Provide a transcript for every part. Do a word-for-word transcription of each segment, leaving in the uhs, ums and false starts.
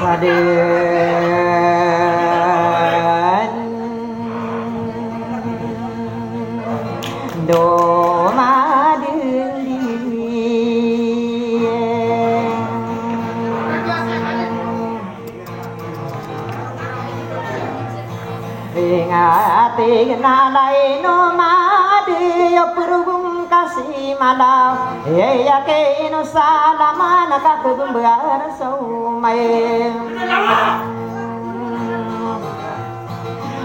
Saden do madenggi. Ingati na laino madi o perugong kasi malaw. Iya ke ino salaman ka kebembar so main.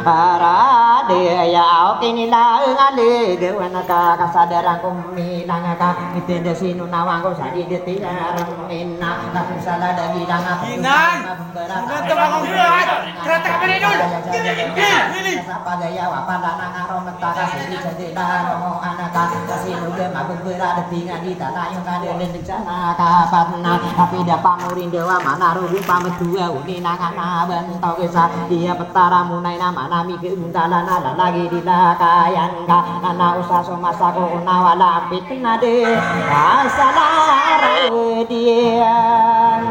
Arade ya o kinila ngale gawan ka kasadaran ko milang ka itende sino nawang ko sadi de tiyaram ina ka sala dagi danga. Inan. Inan, tama ko. Kratak pa rin, Idol. Ini, ini. Kapatna, kapida pamurindawa, mana rogo pametuwa, uni nangana bantog sa, iya petara munay na mana mikeguntalan, ala lagi di lakayan ka, nana osa so masa ko ona wala ampit na de, asala raw diyan.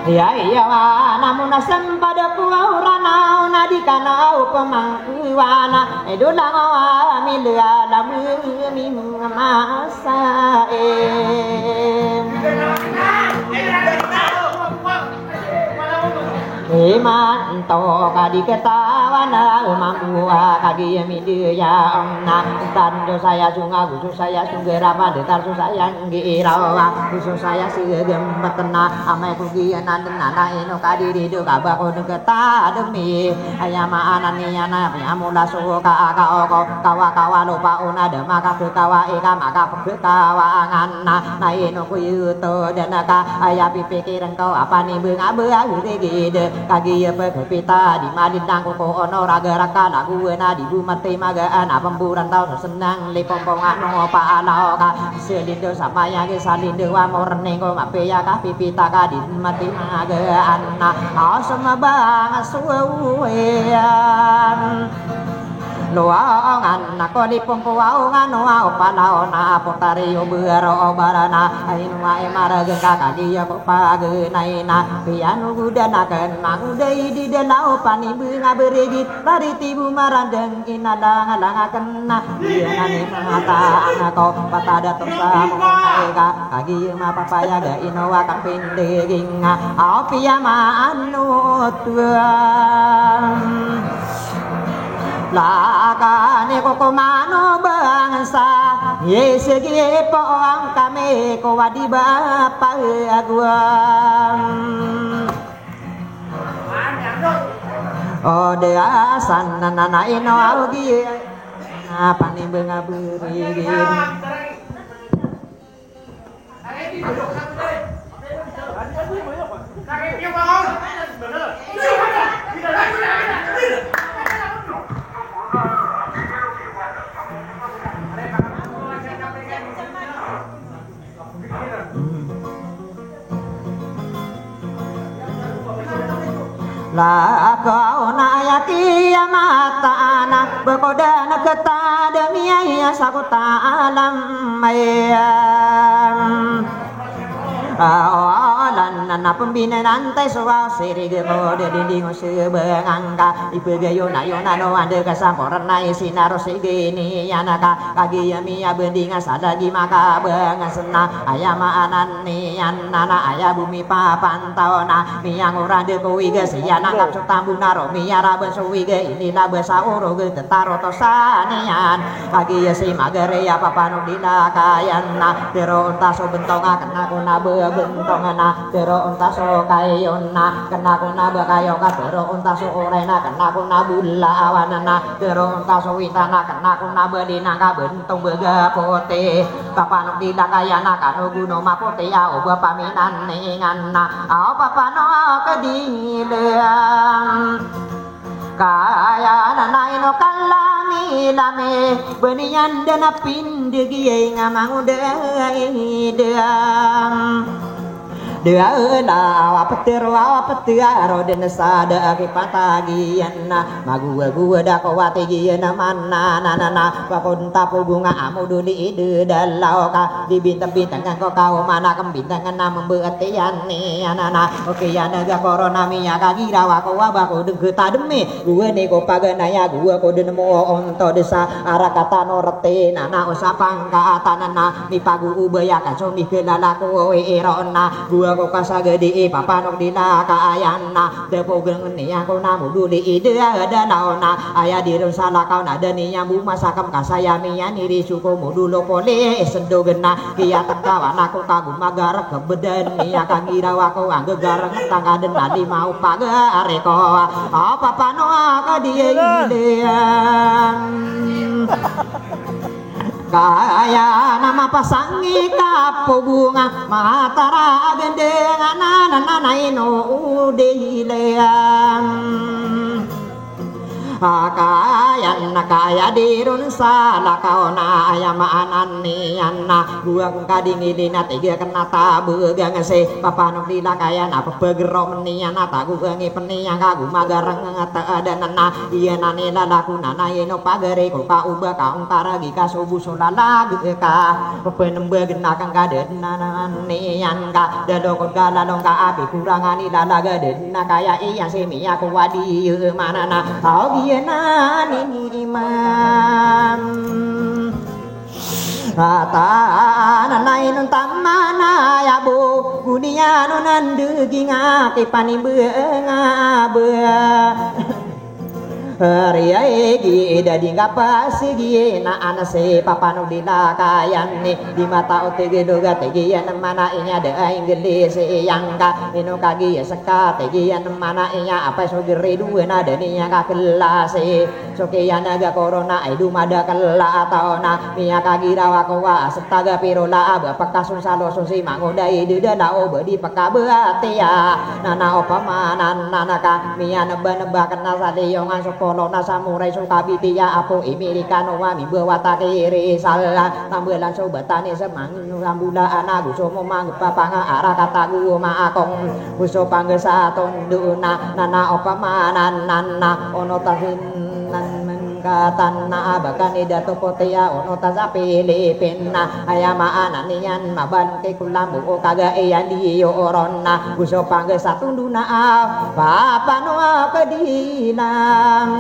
Iya, iya, mana mo na sempad ko awrana, na di ka na o pemangkuwana, e do lango a milala mimasa e. Imanto ka di ketawana, mambo a kagiya midiya, na tando saya sunga gusu saya sunggera pada tarso saya nggirawa, gusu saya segem betena, amay ko giya nandena na ino kadiri do kabako do ketademi. Aya maana niyan na piyamula so ka, ka, o, ko, kawa, kawa, lopa, ona, da, maka, kekawa, ika, maka, kekawangan, na, na ino ko yuto, da, na, ka, aya pipikiren ko, a panimbeng a ba, a, rigid, kagiya pekepita, di malindang ko, ko, ono, raga, raka, lagu, na, di bumati, magaan, a pemburan, tao, so, senang, lipong, pong, ano, pa, alaw, ka, Salindo sa mayag i salindo a morning ko mapiya ka pipita ka di mati magaan na. Aw sumabang a suwiyan. Luwaongan na ko lipong ko waongan wa opalaw na apotari o bero o barana. Ay nuwa i marageng ka kagiya ko pagenay na. Piyanugodan aken mangoday di dalaw panibeng a berigit. Lari tibo marandeng inalang-alang aken na. Iya na ni mata anak ko patada to sa mukha ika. Kagiya mapapayag a ino a kapindiginga. Aw piya maano tuan. Lakani ko komano bangsa. Isigi po ang kami ko wadi ba paguam. O de asan na na na ino awgi na panimbeng a berigid. Lakaw na aya kiyamat a ana beko da na ketademiya iya sa kota alam aya. Awalan na na pembinanantay so sirig ko da dinding o sebengangka. Ipegayona-yona no anda ka sangkoran na isinaros igini anaka. Kagiya miyabending a sa lagi makabangasna. Aya maana niyan na na aya bo mipapantaw na. Miyangoran de ko wiga siya nangkap so tambo na ro. Miyaraban so wiga ini laba sa orog tetaro to sa niyan. Kagiya si magari a papanog di lakayan na. Tero onta so bentong a kena ko na bebentong na. Tero onta so kayon na. Kena ko na bekayo ka. Tero onta so oray na. Kena ko na bulawan na. Tero onta so wita na. Kena ko na belinang ka. Bentong bega poti. Papanog di lakayan na. Kano gono mapoti a oba paminan ningan na. Aw papanog di lang. Kaya na na ino kalami-lami, beniyan da na pindegi ay nga mangoday dam. Dala awa petero awa petero den sa da aki patagiyan na. Maguwa-guwa da ko wati giyan na mana na na na. Bakon tapo gonga amo doli ide dalaw ka. Di bintang-bintang ko kaw mana kembintang na membeetiyan ni anana. Oke ya naga korona miya kagirawa ko waba ko dengke tademi. Guwa ni ko paganaya guwa ko den mo onto desa arakatano reti nana o sapangkatan na. Mipaguubaya ka so mikelala ko irona. Guwa ko kasagadi i papanok di lakayan na. Dapogeng niyan ko na modoli ide dalaw na. Aya di ron salakaw na daniyan bo masakam kasaya miyan iri soko modolo poli isendogen na. Kiyatengkawan ako ka gomagarek kebedan niyan kagirawa ko anggegareng tangkaden na lima o pagari ko. Apa pano ka di iliyan. Kaya na mapasangi ka po gonga matara agendeng anan anan ino udilan. Akayan na kaya di ron salakaw na aya maanan niyan na. Guwa kong kadingili na tiga kena tabegang si papanok di lakayan a pepegerom niyan na tago angi peniyan ka gomagareng taadan na. Iyan a nilalako na na ino pagari ko ka oba ka ongkaragi ka sobo so lalag ka. Pepenembagen na kangkaden na na niyan ka dalokod ka lalong ka api kurangan i lalagaden na kaya iyan si miya ko wadi manana. Aw giyan a nini imam. Atananay non tamana yabo goniyan o nandegi nga kipanimbanga ba. Riyai gi dadi nga pasigi na anasi papanok di lakayan ni di mata o tigi doga tigi yan mana inya da Inggelis iyang ka ino kagi seka tigi yan mana inya apa so geri dua na dani ya ka kelasi. Soki yan aga korona ay dumadakel a taw na miyakagiraw ako wa setaga piro la aba pekason saloson si mangoday deda na oba di pekabatiya. Nana opamanan nana ka miyaneba-neba kena sa liyongan so kolona samuray so kabitiya apo Imirikano wa mibawata kirisal. Tambelan so batani semang Rambulaan ago so momangepapanga ara katago maakong. Go so pangesa tondo na nana opamanan nana ono tasin nan mengkatan na abakan i dato potiya ono tasa Pilipin na aya maanan iyan mabalong ki kolambo o kaga iyan di oron na go so pangesa tondo na a papano a kadilang.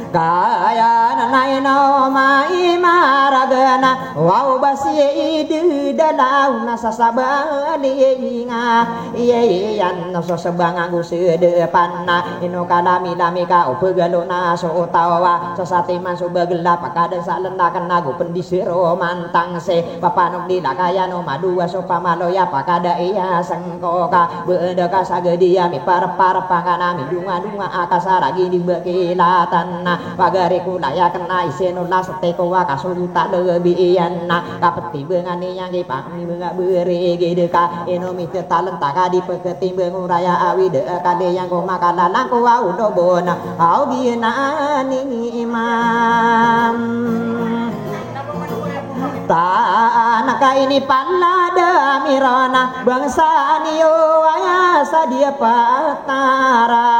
Kaya na naino mai maragana wow basi i dedalaw na sasabali nga iyan so sebang ago sedepan na ino kalami-lami ka o pegalo na so otawa sasatiman so bagela pakaden sa lenaken ago pendisero mantang se papanok di lakayan o madowa so pamaloya pakada iya sengkoka benda ka sagedi ami parepare pangana mi dunga-dunga akasara gini bekilatan na pagari ko layaken na iseno la seteko wa kasogo talebi iyan na kapetibengan iyan ki pangni menga berigi deka ino mite talenta ka di peketimbeng o raya awi de kali yang ko makalalang ko wa udo bona aw gina ni imam. Taan ka ini palada mirona bangsa niyo aya sa dia pataram.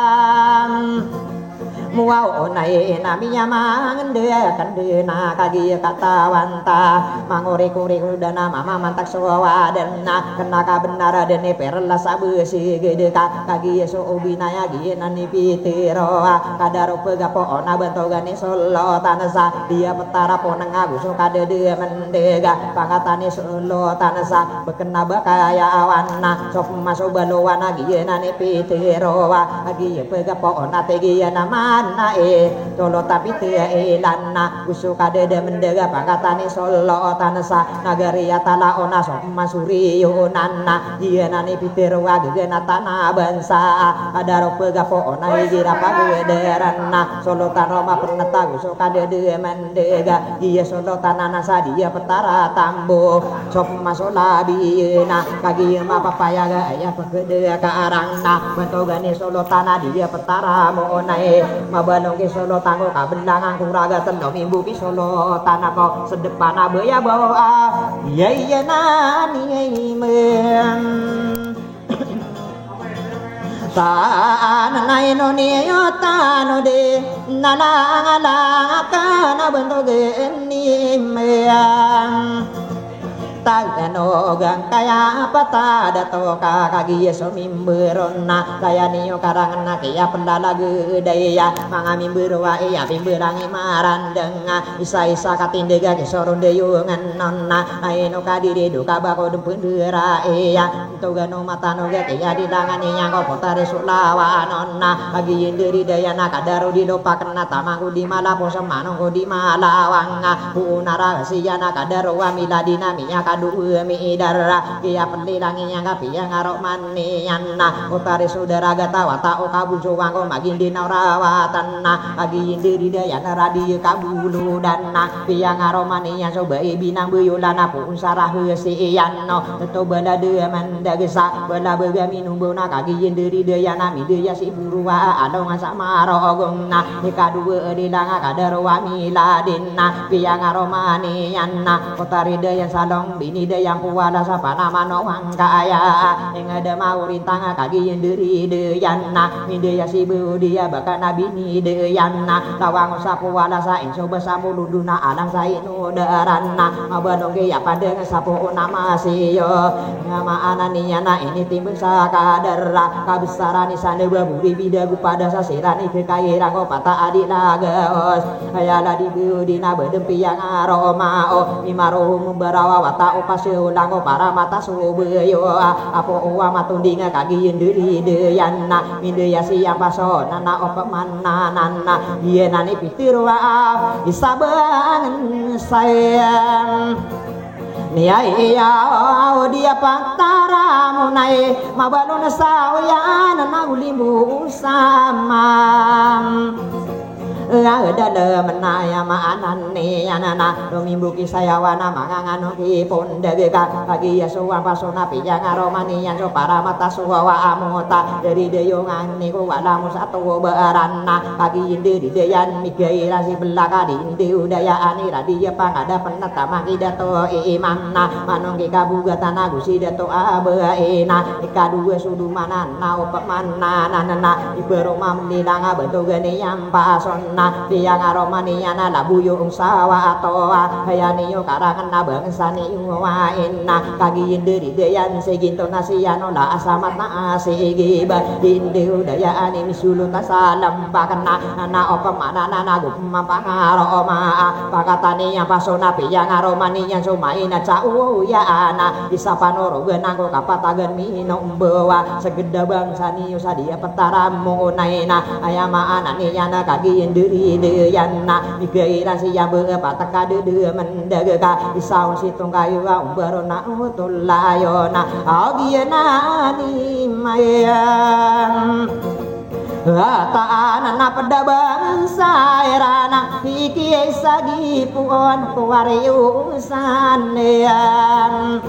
Muwaw onay na miyamangende kende na kagi katawan ta mangori-kori dana mamamantak so waden na kena kabenar dene perlas abe sigede ka kagi so obinaya gi nani pitiro kadaro pegapo ona bantogan ni solo tanasa dia petara poneng ago so kadede mendega pangatani solo tanasa bekena bakaya awan na sop maso balowan agi nani pitiro agi pegapo ona tegi na mana e solo tapi te ilan na go so kadede mendega pangatani solo tanasa nagari atala ona sop masuri yonan na Iya nani pitero wa gege na tana bansa. Adaro pegapo ona igira pagederan na solotan roma perneta go so kadede mendega. Iya solotan ana sa dia petara tambo. Sop masolabi na kagiya mapapayaga aya pegede ka arang na bentogani solotan a dia petara mo onai. Kabalong ki solotan ko, kabelangan ko raga telo mimbo ki solotan ako, sedepan a baya bawa, iya iya nani men. Taan na ino niyo tano di, nalangalangakan a bentog ini men. Tagano gangkaya patadato ka kagiya so mimberon na, kaya niyo karangan na kiya pelalagedaya, manga mimbero a iya pimberangi marandeng a, isa-isa katindega kisoron dayongan non na, aino kadiri do kabako dempendera iya, togano matano ga kiya di langan iya ko potari sulawanon na, kagiya nderi daya na kadaro di lopak na tamang ko di malapos manong ko di malawang a, puon a rahasiya na kadaro a miladi na miyakadowa midar a, kiya pelilangi iya ka piyangaroman iyan na, kotari so daragat a wata o kabonso wangko magindinaw rawatan na, kagiya nderi daya na radiya kabolodan na, piyangaroman iyan so bai binang bayolan a poon sa rahasiya no, teto bala da mandagsa, bala baga minombaw na kagiya nderi daya na midaya si boro a alongan sa marogong na, ikadowa a di langa kadaro a miladin na, piyangaroman iyan na, kotari daya salong bini daya powala sa panaman o wangkaya, ingeda maorintang a kagiya nderi daya na, midaya si bodi a baka na bini daya na, lawang o sa powala sa inso ba sa molodo na alang sa ino daran na, mabalong kiya padeng sa poon a masiyo. Nga maana niyan na initimbang sa kadar a kabesaran i sa na ba bori bida go pada sa siran i kekaira ko pata a di lagaos. Aya ladi bodi na badem piyangaroma o, mimarohom barawa wata o pasolang ko para mata so bayo a, apo o a matonding a kagiya nderi daya na, mindaya si ampaso na na o pemananan na, iya nani pitero a, isa bangen saya. Niya iya o diya pantara mo na i, mabalon sa oyan na golimbo sama. Adala menaya maanan niyan na, romimbo ki sayawan a mangangano ki pondag ka, kagiya so ampaso na piyangaroman iyan so para mata so wawa a mota, dari dayongan ni ko wala mo sa tobaran na, kagiya nderi daya na migay ra si belaka di ndi odaya ani radiya pangadapen na tamang ki dato i imam na, manong ki kabogatan ago si dato a bai na, ikadowa so domanan na o pemananan na, ibaroma melilang a bantogan iyan pason na, piyangaroman iyan a laboyo ong sawa ato a, aya niyo karangan a bangen sa niyo wain na, kagiya nderi daya na si ginto na siya no la asamat na a si giba, di ndi odaya ani misolot a sa lambak na, na o pemananan ago pemapangaroma a, pakatan iyan paso na piyangaroman iyan so maina sa oya ana, isa panorogan angko kapatagan minombawa, segeda bangsa niyo sa diya petaram mo onay na, aya maana niyan na kagiya nderi daya na, migay ra siya ba patekad da mendag ka, isa on si tongkayo a ombaro na otol ayo na, agiya nani mayam. Ataan na peda bangsa iran a, iki sa gipoon ko wariyo san iyan.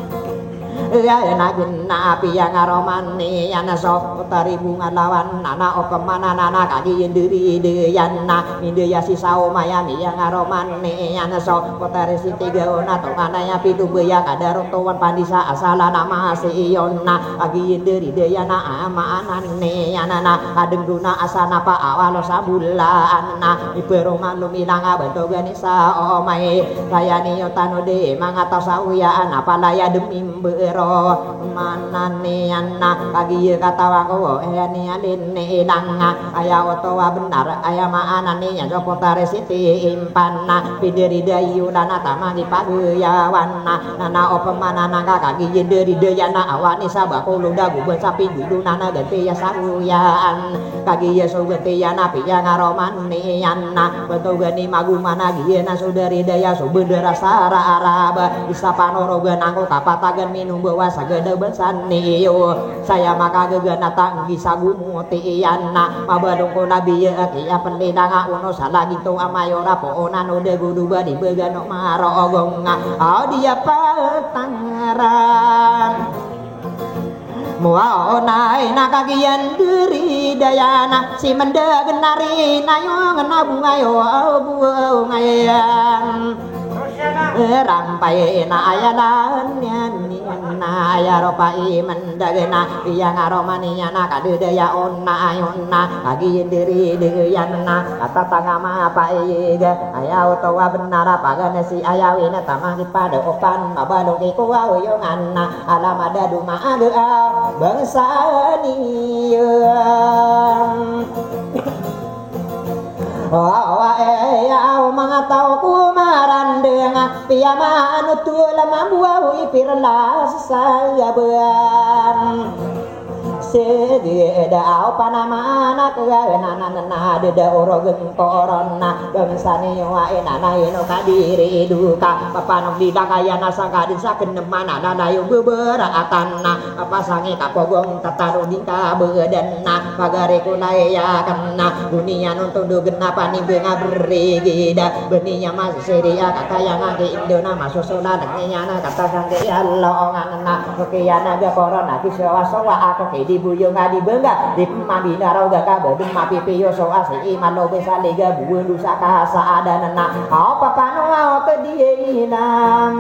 Aya na gina piyangaroman iyan so, kotari bonga lawan na na o pemananan a kagiya nderi daya na, mindaya si saomaya miyangaroman iyan so, kotari si tigaon a tonganay a pito baya kadaro towan pandisa a sala na masiyon na, kagiya nderi daya na a maanan iyan na, adeng dona a sa na paawalo sa bolaan na, ibaroma lomilang a bantogan i saomay, kaya niyo tano di mangataw sa oyaan a palaya demi mbero. Manan iyan na kagiya katawan ko, eh, niyan linilang a, aya oto a benar, aya maana niyan so kotari si tiimpan na, pideri dayo na na tamang i pagayawan na, na na o pemananan ka kagiya nderi daya na awan i sa ba ko loda go ba sa pindodo na na ganti ya sa oyaan. Kagiya so ganti ya na piyangaroman iyan na, bantogan i magoman a giya na so dari daya so bendera sa Arab, isa panorogan angko kapatagan minombawa sa gada bansa niyo. Saya makagaga na tanggi sa gomoti iyan na, mabalong ko labi ya kiya pelilang a ono sa lagito a mayor a poonan o dago do ba di bagano marogong a, o diya patangaran. Moa onay na kagiya nderi daya na si Mendag na ri na yong na bungay o bungay. Rampay na aya lan iyan iyan na aya ropa i Mendag na iyang aroma niyan na kadadaya on na ayon na kagiya diri diyan na katatanga mapaiga aya oto a benar a paganasi aya wina tamang kipada opan mabalong kikuwa uyongan na alam ada duma aga a bangsa niyan. Awa e, aw manga taw ko marandeng, piyamaan oto lamang buwaw i pirlas sa gaban. Sige da aw panamanak gananan na dada orogeng korona. Bangsa niyo a inanay no kadiri duka. Papanog di dakaya na sa kadin sa keneman a lalayo beberaatan na. Papasangi kapogong tataro di kabedan na pagari ko laiyakan na boniyan on tondog na panibeng a berigida beniya masisiri a kakayang a kiindo na masosola deng niyan a katasang kiyalongan na sokiyan a gakoron a kisowasowa ako kidibuyong a dibengga di pemabinaraw gaka bedem a pipiyo so a si imalobe sa liga buwendo sa kasaadan na aw papano aw kediya inan.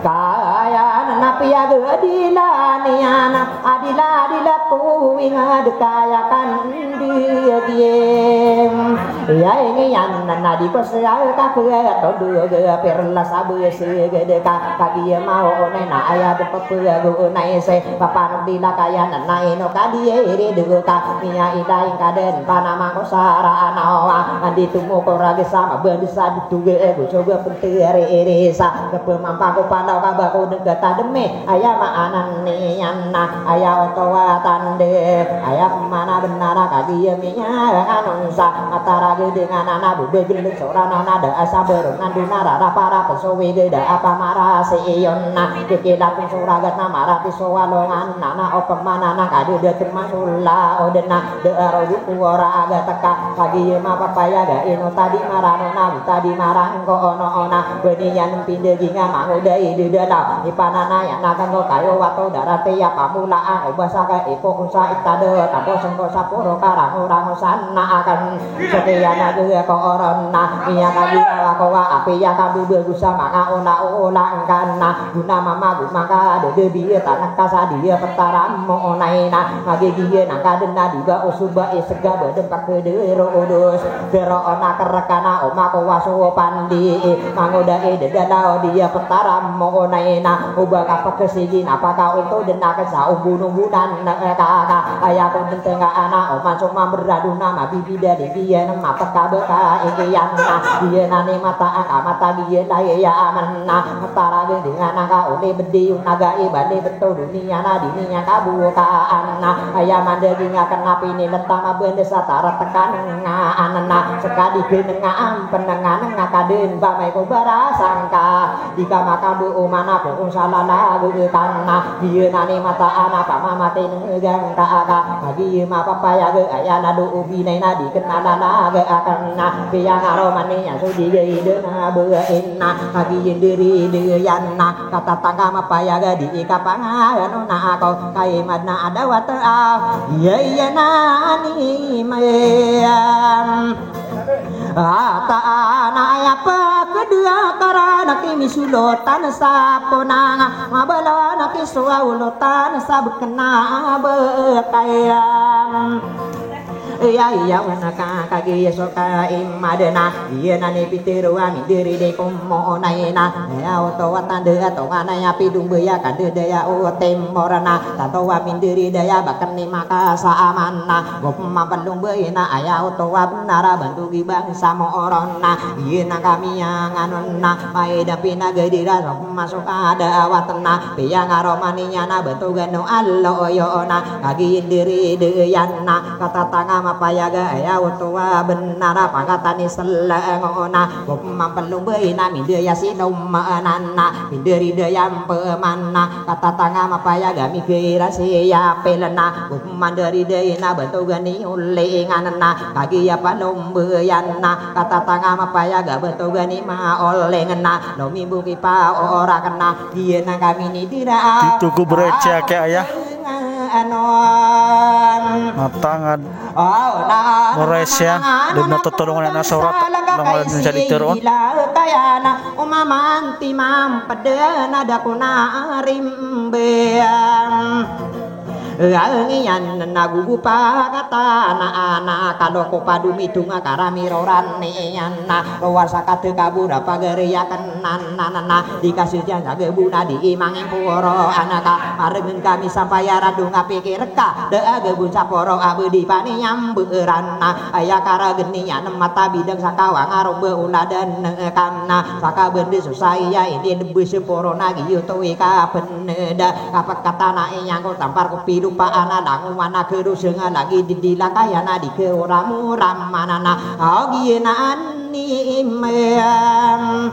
Kaya na piyagadilan iyan a dila-dila ko inged kaya kan di agiyem. Iya iniyan na di ko siya ka kaya tondog a pirlas a beseged ka kagiya maoonay na aya bepepegago na ise papanok dila kaya na ino kadiya iri dego ka miya ida ingkaden panamang ko sara anawa andi tumoko ragesa mabandesa di tuga ego soga penteri iri sa kepemampa ko pandaw ka bako degata demi aya maanan niyan na aya oto a tande aya pemana benar a kagiya miya anon sa mataragi dengan ana bebegel soran ana da asa beron nando na rara para pesowi geda apa marasi iyon na kikilapin soragat na marati so walongan ana opemana na kadeda teman sula odena da arogo kuwara aga teka kagiya mapapaya ga ino tadi marano na tadi marangko ono ona beniyan pindegi nga mangoda idedana ipananaya na kanggo kayo wato darati ya pamula ang obasa ka ipo kusa itado tapo sengko sapuro karango-rango sana akan Sekiyan a gaya ko oron na iya ka ginawa ko wa apiya ka bebago sa manga ola-ola ngka na guna mamago maka dede biya tanak ka sa diya petaram mo onay na magigiya na ka dena di ba osuba isega ba dempak kedero odos dero ona kerekana oma ko waso pandi mangoda e deda na o diya petaram mo onay na oba ka pekesigi na paka oto dena kesa obuno bunan na kaka aya ko dentenga ana oma so mamberado na mabi Bida di giya na mapakabaka iyan na giya na ni mata angka mata giya na iya aman na tarageng dengan angka uli bedi naga ibali beto duniya na di niya kabukaan na aya mandagi nga kena piniletang a benda sa tara tekan nga anan na sekadi kenenga ampen nga nenga kaden ba may ko barasangka Di ka makaboo mana ko salalago tana. Giya na ni mataan a pamamakin gangka aka. Kagiya mapapayag aya lalo o binay na di kena lalaga akan na. Piyangaroman iyan so di gay dena bain na. Kagiya ndiri diyan na. Katatangka mapayag di ikapangano na ako. Kaimad na adawat a. Iya iya na ni mayam. Ataan a aya pekediya karan a kimisolotan sa ponang a mabalan a kisowa olotan sa bekena bekayam. Iya iya wana ka kagiya so ka imadena iya na ni pitero a mindiri di komo na ina iya oto watan de ato ngana ya pidung beya kande daya o temor na tanto wa mindiri daya baken ni maka sa aman na Gop mapalomba ina aya oto a benar a bantogi bangsa moron na. Ina kami yang anon na maida pinagadira so masok ada awat na. Piyangaroman iyan a bantogan o aloyo na. Kagiya ndiri diyan na. Katatanga mapayaga aya oto a benar a pangkatan i selengo na. Gop mapalomba ina mindaya sinomaanan na. Mindari daya mpeman na. Katatanga mapayaga migira siya pelena. Gop Mandari dai na bantogan i ulingan na kagiya palombayan na katatanga mapayaga bantogan i maoleng na lomimbuki pa orak na giya na kami ni dira. Tito ko bro, check ya, aya. Ano. Matangad. Moraisya, dn a totolongan iyan a sorat, langowan sa literon. Umamanti mampd na da ko na rimbang. Iyan na gogopa kata na anak a loko padomitonga karamiroran iyan na lowar sa katekabon a pagari akn na na na na di ka sediyan sa gabon a di imangin poro anak a margn kami sampay a radong a pikir ka da a gabon sa poro a bdi paniyamberan na aya karagn iyan mata bidang sa kawang a romba oladan na kamna sa kabandi so saya ini lebes poro na giyoto i kapen nda kapekatana iyan ko tampar ko pilopaan a langowan a keroseng a lagid di lakay a na di keoramoram a na na aw giyanaan ni imam.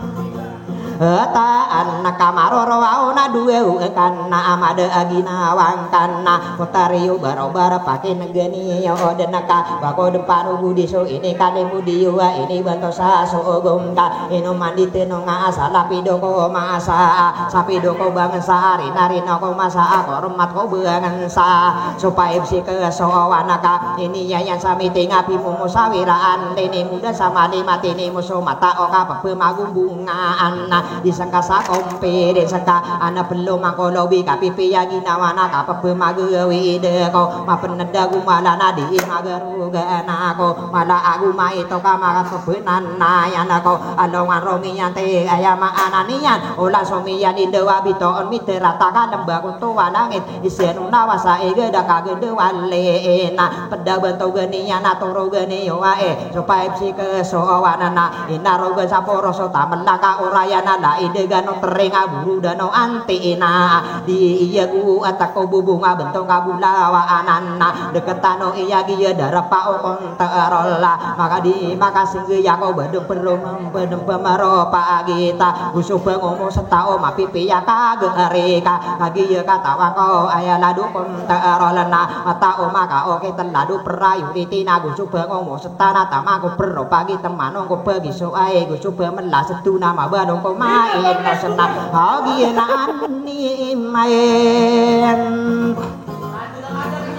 Taan na kamaroro aw na dowa o kan na amada a ginawang kan na kotariyo barobar pakin gani o den ka bako den panogo di so ini kalimo di yuwa ini banto sa so ogom ka ino mandi tenong a salapi doko masa sapi doko bangen sa ari nari noko masa ako remat ko bangen sa so paib si kesowan ka ini yayan sa miting a pimomo sawiraan dini muda sa malimati ni muso mata o ka pepemagumbungaan di sengka sa kompi di sengka ana pelo mangkolobi ka pipiya ginawa na ka pepemagawi de ko mapeneda gumala na di magaruga na ko mala ago maito ka makapepenan na yan ko alongan romiyan te aya maana niyan ola somiyan indawa bitoon miterata ka lemba ko towa langit Iseno na wasa i geda ka geda wali na peda bantogan iyan a torogan iyo a e so paib si kesowan na inarogan sa poros o tamela ka orayan a la idegan o tering a buru dan o anti ina di iya gu atak o bubung a bentong ka bulawa anan na deketan o iya giya darapa o konterol a maka di maka singgi ya ko badeng perong badeng pemaro pa agita gusu pengomo seta o mapipiya ka geri ka Kagiya katawan ko aya lado kontarol na mata o maka oke ten lado perayo di tinago so pengomo setana tama ko pero pagi temano ko pagi so ai go so pemela setuna mabalong ko main no sena. Kagiya na ani main.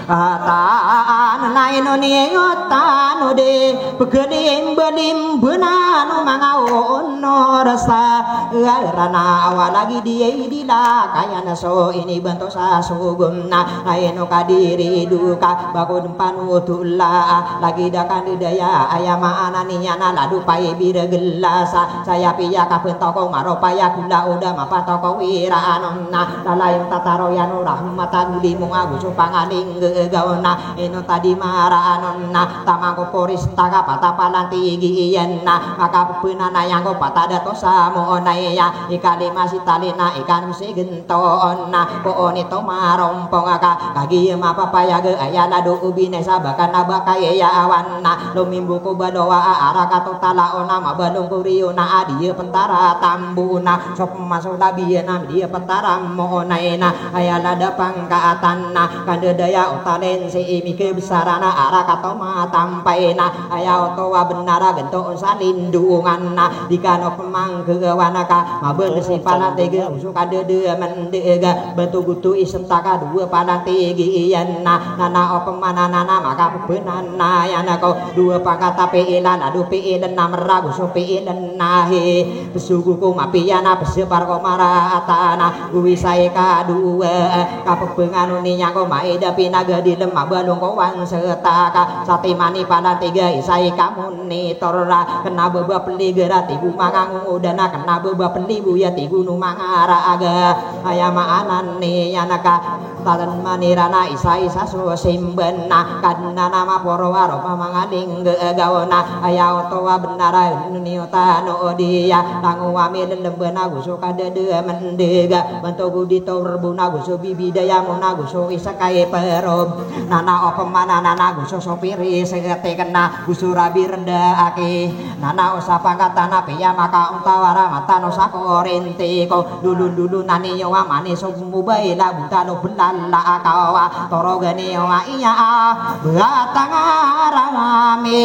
Ataan na ino ni iyo tano di pegelimbelimbena no manga onor sa rana awalagi di di la kaya na so ini banto sa sugum na na ino kadiri duka bako dempano tula lagi da kandidaya aya maana niyan na lado pai bira gelasa saya piya kapentoko maro paya kula oda mapatoko wira anom na lalayong tataro yano rahmata gulimo ago so pangaling gagaona ino tadi maraanon na tamangko poris taga patapalan tigi iyan na makapepenanayangko patada to samo onaya ikalima si talina ikan si gentoon na poon ito marompong aka kagiya mapapayaga aya lado ubinesa bakan na bakaya awan na lumimbo ko balowa a arakato talaon na mabalong ko riyo na adiya pentara tambo na sop masolabiya na diya pataram mo na ina aya lada pangkaatan na kandadaya o talen si imi kebesarana arakato matampay na aya oto wa benara gento salindungan na di kano pemangkewan ka mabel si palatege usu kandada mendega betugutu isentaka dua palatege iyan na nana o pemananana maka pebenana yana ko dua pangkatapi ila ladu pi ilen na meragu so pi ilen nahi Pesugu ko mapiya na pesepar ko maraata na guwisay ka dowa kapepengan o niyan ko maida pinagadilem mabalong ko wan setaka satimani palantiga isay ka monitor ra kena baba peligara tigo mangangoda na kena baba peliboya tigo no mangaraaga aya maanan niyan ka Tadan manira na isa-isa so simban na kadna na maporo waro pamangaling gagaw na aya oto wa benara niyo tano odiya tango wa milelemba na guso kadada mendiga bantogo di torbo na guso bibidaya mo na guso isa kay perob nana opemana nana guso sopiri segetik na guso rabi renda aki nana osa pangkatana piya maka ontawara matano sa korintiko dulun-dulun naniyo wa mani so Mobile a botano belala a kawa torogan iyo a iya a batang a rami.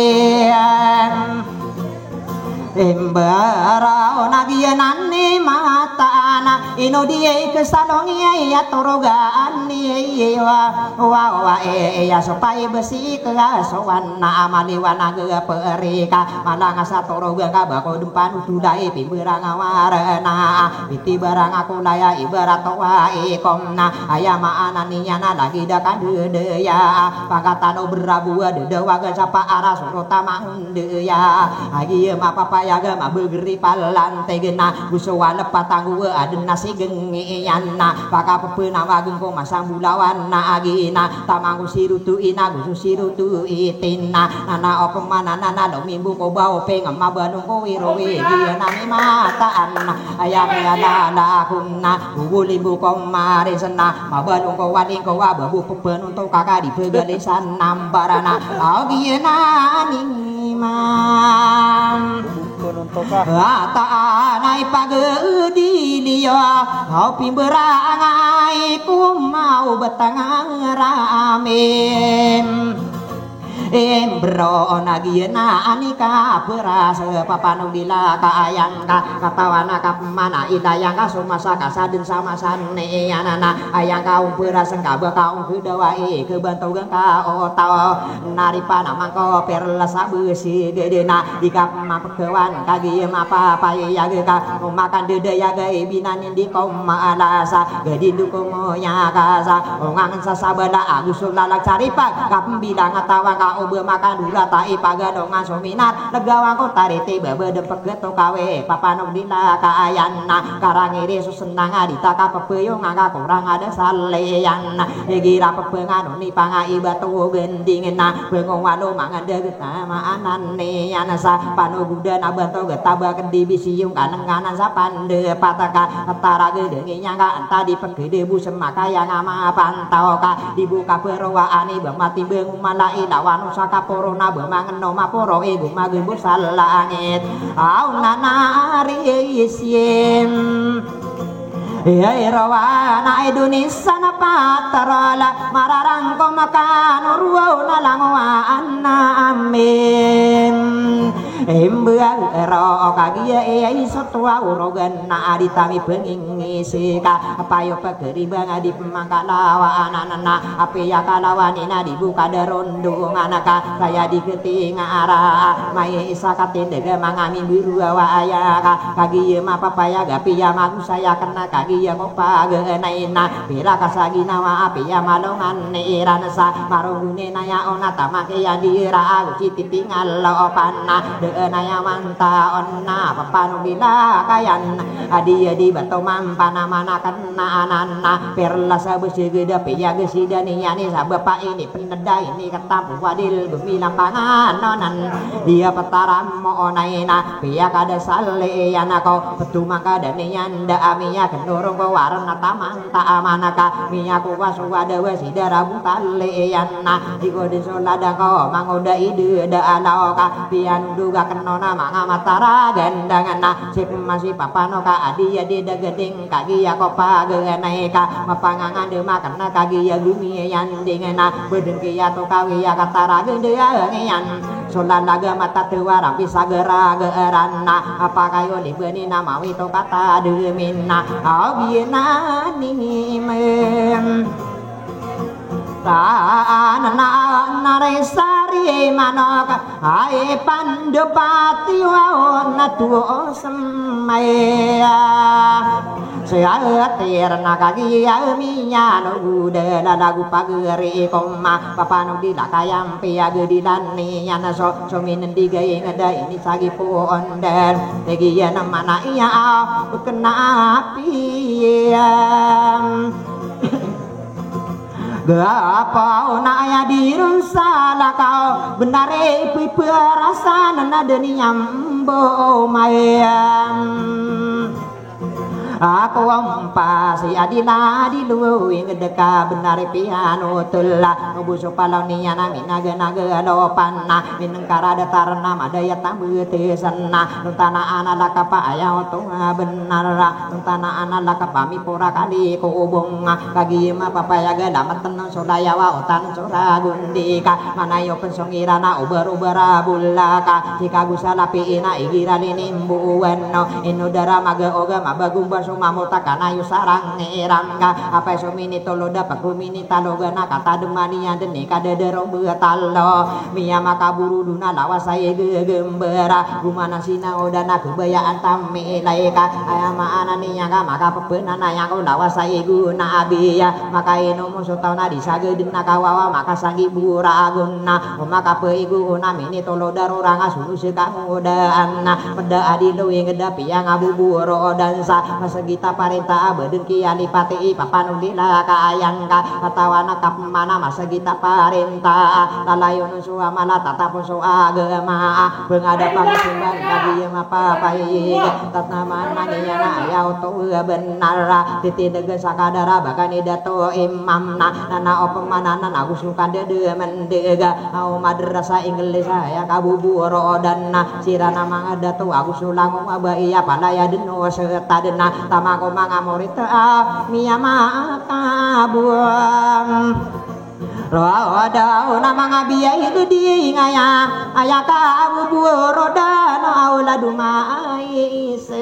Imbara o nagiyanan i mata Na ino di aya i kesanong iyan a torogan iyan, wa, wa, wa, e, e, iya so pay besi ka sowan na a maliwanag a peri ka, malangas a torogan ka ba ko den panotola i pimberang a warna, pitibarang a kolay a ibarat o wai kom na, aya maana niyan na lagid a kadedaya, pangkatan o berabo a dedawagan sa paara sorot a mangondeya, a giyam a papayag a mabegeri palantig na, go so walep a tanggo a aden a sigeng iyan na, pakapepenawag ko masambolawan na a gina, taman ko siroto ina, go so siroto itin na, nana opama na nana lomimbo ko ba openg a mabalong ko irowi, giya na mimataan na, aya kiyalala ko na, go go limbo ko marisen na, mabalong ko waling ko a babo pepenontok a ka di pegalisan nambarana, a giya na niman. Ata anay pagediliyo, aw pimberangay ko maw betang a ramim. Imbro na giya na ani ka peras, papanogdila ka ayang ka, katawan a ka pemana ilayang ka so masa ka sa den sa masa niyan na, ayang ka omperasen ka ba ka ongkedawai, kebantogan ka o taw. Naripan a mangko perlas a besi gede na, di ka pemapekawan ka giyam a papayag ka, o makan dedayag a ibinan di ko maalasa, gedi do ko moyakasa, ongangen sa sabala ago so lalag saripag, ka pembilang a tawang ka o ba makan dorat a ipagalongan so minar, legawan ko tariti bebedem pegeto kawe, papanogdila ka ayan na, karangiri so senang a di ta ka pepeyong a ka korang a da saliyan na, igira pepenganon i pangaibat o gending na, pengowalo mangendeget a maanan iyan sa panogodan a bantog a tabak di bisiyong kanenganan sa pandepat ka taragedeng iyan ka anta di pegedebo semakayang a mapantaw ka di bo kaperowaan i ba matimbeng o mala i lawan o sa kaporo na ba mangenom a poro i gomagebo sa langit. Aw nanarisim. Iya, irawana i donisan a patarala, mararangkom a kanorowaw na langowan na amim. Imbag ero o kagiya iya i sotowa o rogan na adi tami pengingisi ka, apayo pageriba nga di pemangkalawa anan na, apiya kalawan ina di bo kada rondongan ka, saya di ketingara, mai isa katindeg a mangami beruawa aya ka, kagiya mapapayag apiya mago saya kena kagiya ko paganay na, pira ka sa ginawa apiya malongan iran sa, marogoni na ya ona tamaki ya di ra ago si titingal opan na, daan aya manta on na, papanogila kayan, adi ya di bato mampan a manakan na anan na, perlas a beseged apiya gesida niyan i sabap a ini Nda ini katampo wadil gemilang panganonan, diya pataram mo onay na, piya kada sali iyan ako, petumang kada niyan da amiya kendorong ko waran na tamang ta aman ka, miya ko waso wada wasi dara butali iyan na, di ko di solada ko mangoda ide da alaw ka, piya nunduga keno na manga matara gandangan na, sip masi papano ka adi ya di dagading kagiya ko paganay ka, mapangangan de makan na kagiya gumi iyan dingena, bedeng kiya to kawiya kataragedeyang iyan. Solalaga matatewa rampi sagarageran na, apakayo libeni na mawi to katademin na, aw biyena nimen. Taan na narisari manok, ay pandepati waw na tuo semaya. Siya tir na kagiya miyan o guda lalago pagari koma, papanogdila kayampi agedilan niyan so, so minendigay ngeda ini sagi poon den. Tegiyan mana iya aw, bekenapi. Gapaw na aya di ron salakaw, benar i piperasan na deni ambo mayam. Ako ampas i adila di luwi ngedeka benar i piano tela. Obo so palaw niyan a minaganaga lopan na, minengkara datar na madaya tambetesen na. Nontanaan a lakapa aya oto nga benar. Nontanaan a lakapa mipora kali ko obong nga. Kagiya mapapayag a lamat na so layawa o tan so ragon di ka. Manayo pen so ngiran a obar-obar a bola ka. Sikago sa lapi ina igira linimbowan no. Ino dara maga oga mabago ba Sumamota ka na iyo sarang iran ka, apay so minitolod a pagko minitalogan a katadman iyan dn i kadadaro betalo. Miyamakaboro dn a lawas a igegembara, gomanan sinangodan a kebayaan tamilay ka. Aya maana niyan ka makapepenanayang ko lawas a igo na abiya. Makainom so taw na di sagad na kawawa, makasanggibo ragon na, o makapaigo na minitolod a rorang a sono sa kangodaan na. Peda a di lowing da piyangaboborodan sa, masagit a parinta a ba dn kiyalipati i papanolila ka ayang ka, katawan a kapmana masagit a parinta a lalayon so amala tatapos so agama. Pengada pangasimbang ka di mapapaiga, tatnaman maniyan a aya oto a benar a titindegen sa kadara bagan i dato imam na, nana opemana na nago so kandedemendega a o madrasa Inglis a aya kaboborodan na, siran a manga dato ago so langon a ba iya palaya dn o setad na, taman ko manga morit a miyamakabuang. Roda o na manga biyai didi ngaya, aya kaboborodan a o lado maisa.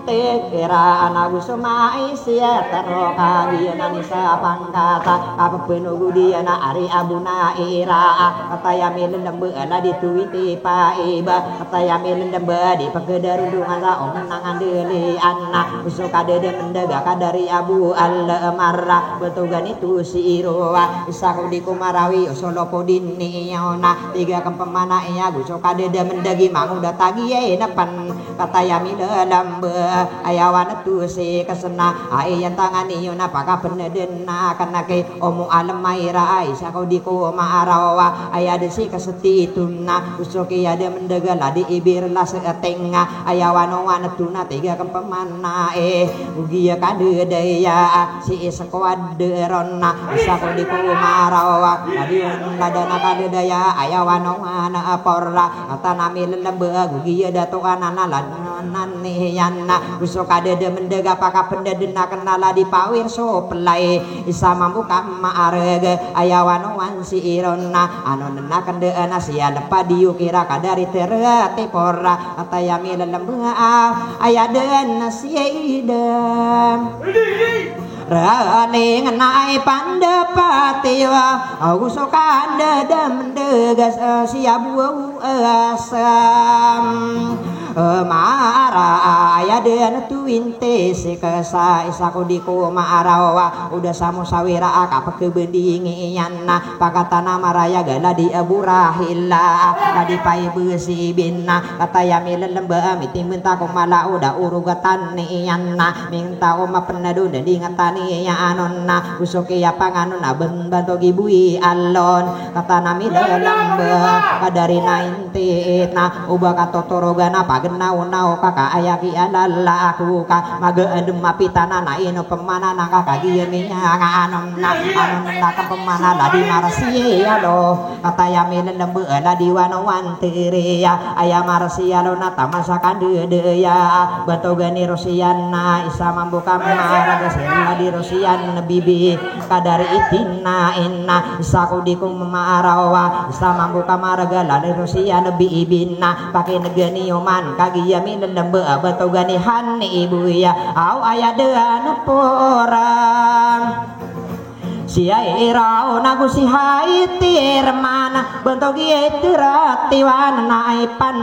Tikira a nago so maisa, tero kagiya na nisa pangkata, kapepenogod iyan a ari a bona ira a, kataya milelembe a ladi twenty-five a, kataya milelembe a di pekedarondongan sa om nangandelian na, oso kadedemendega kadari abo alamara, betogan ito si iro a, isa ko di ko marawi, oso lopo dini iyo na, tiga kempemana iya, goso kadedemendegi mangoda tagi e nepen. Kataya milelembe, aya wan to si kesena, a iyan tangan iyo na pakapeneden na keneki, omo alem a ira a isa ko di ko maaraw a, aya dn si kesetiton na, oso kiyademendega ladi ibir la seting a, aya wan o wan to na tiga kempemana e, ogiya kadedaya a, si isa ko ad deron na, isa ko di ko maaraw a, ladi on lada na kadedaya a, aya wan o wan a porra, kata na milelembe a, ogiya dato anan a lad- nan iyan na, oso kadedemendega pakapendeden a kena ladi pawir so pelay, isa mambo ka maareg, aya wan o wan si iron na, ano nena kendaan a siya lepa di iyo kira kadari tereti porra, kataya milelembe a, aya den na siya idem. Raling na i pandepat iyo, ago so kandedemendega sa siya bo asam. Mara aya den twenty-six a, isa ko di ko maaraw a, oda sa mosawira a kapekebending iyan na, pakatana marayag a ladi a borahila, ladi paibesibin na, kataya milelembe a mitimbenta ko mala oda orogatan iyan na, minta o mapenado dending a tani iya anon na, oso kiyapanganon a ben bantogi bui alon, kata na milelembe kadari na intit na, oba katotorogan a pagenaw na o kaka aya kiyalala ako ka, maga adem a pitana na ino pemana na kaka giya miya nga anon na, anon na ka pemana ladi marasiya lo, kataya milelembe ladi wano wan tiriya, aya marasiya lo na taman sa kandedaya, bantogan i rosiyan na isa mambo ka maraga sila di rosiyan bibi, kadari itin na ina, isa ko di ko maaraw a, isa mambo ka maraga lali rosiyan bibi na, pakinegen iyo man kagiya milelembe bantogan i hani ibuya, aw aya den porang. Siya iraw nago si hai tirman, bantogi tiratiwan na ipan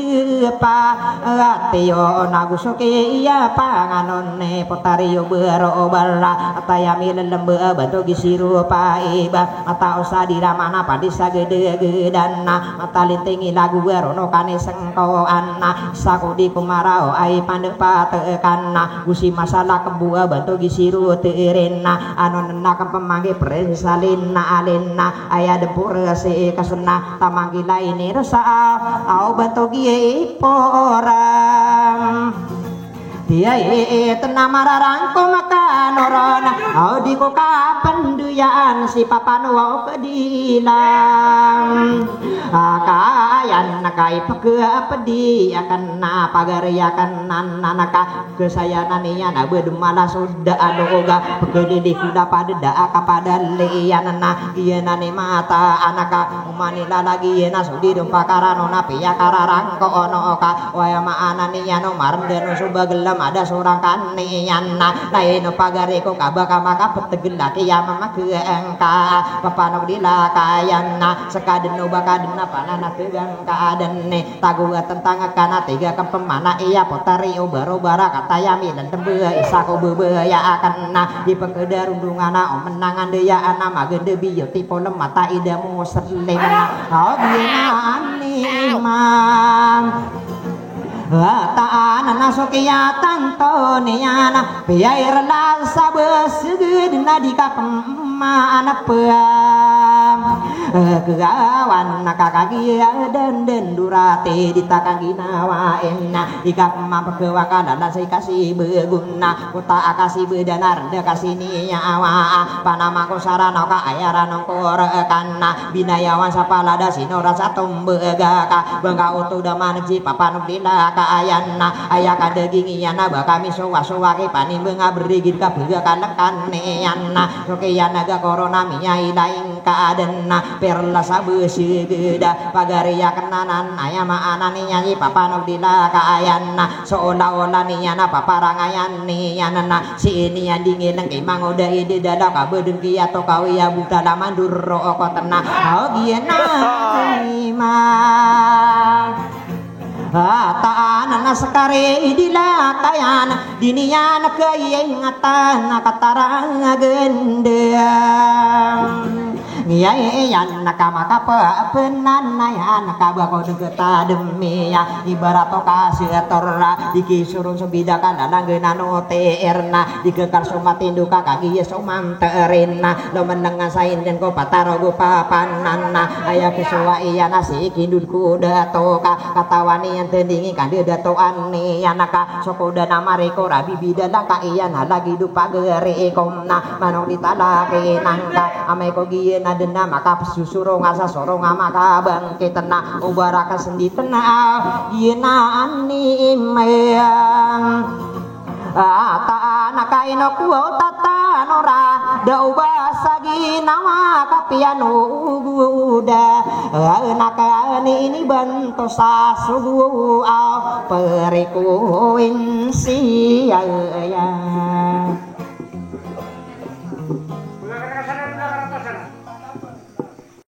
depa, atiyo nago so kiya panganon i potariyo bero bara, ataya milelembe bantogi siropa iba, mata osa di ramana pandi sagedegedan na, mata linting i lago bero no kani sengkoan na, sako di ko maraw ai pandepat kan na, gosi masala kembo bantogi siro tirin na, ano nena kempemanggi prensalin na alin na, aya dempore si kasena, tamanggilai ni resa, aw bantogi porang. Tiya i tena mararangko makanoron, aw di ko kapendu Iyan si Papa Nokdila. Aka ayan ka ipkapdi aken na pagari aken na naka kesayanan iyan a bed malasod a loga pkdili koda padeda a kapadali iyan na giyanan i mata anaka Manila lagi na so di dn pakarano na piyakararangko ono ka. Waya maana niyan o marnden o so bagel a mada so rangkan iyan na. Na ino pagari ko ka ba ka makaptegel a kiyamamageng ka. Papa Nokdila ka ayan na seka den o ba ka den a pananategan ka den i tago a tentang ka na tiga kempemana iya potari o baro bara kataya milen tembe isa ko bebaya aken na. Di pekeda rundungan a omenangan deya ana magende biyo ti polem mata ida muslim na. Aw, giyanan i imam. Taan na so kiyatan to niyan a piya i rela sa beseged na di kapemana peyam. Kegawan na kakagiya denden durati di takaginawa ina. Di kapemam pekewa kalala sa ikasi begun na. Kota akasi bedanar da kasini awa. Panama ko sarano ka aya rano ko rekan na. Binayawan sa palada sino rasa tombega ka. Bangka oto da maneg si Papa Nokdila ka ayan na. Aya ka daging iyan na ba kami sowa-sowa ki panimbenga berigid ka bega ka lekan iyan na. So kiyan a ga korona miya ilaing ka aden na. Perla sa besegeda pagari aken anan aya maana niyan i Papa Nokdila ka ayan na. So ola-ola niyan a paparangayan iyan na. Si iniyan di ngileng ki mangoda i di dala ka beden kiya to kawi a buta la manduro okot na. Aw, giyanan i imam. Taan na sekari di lakayan di niyan kiyingatan a kataragen da. Ngiya iyan na ka makapepenan na iyan ka ba ko degeta demiya ibarat o ka setor ra di kisoron so bida ka na langgenan o teer na di kekar so matindo ka kagiya so manterin na. Lomenengan sa inden ko patarogo papanan na aya kesowa iyan na si ikindod ko dato ka katawan iyan tendingi kandedatoan iyan ka so koda na mariko ra bibida lang ka iyan na lagi do pagari ikom na manok di talaki nangka amay ko giya na den a makapesusurong a sasorong a makabangkit na o bara ka sendit na giya na ani imayang. Ata na kaino ko tata no ra da o ba sa ginawa ka piyan o goda. Na kani ini banto sa sugo a pare ko insiya.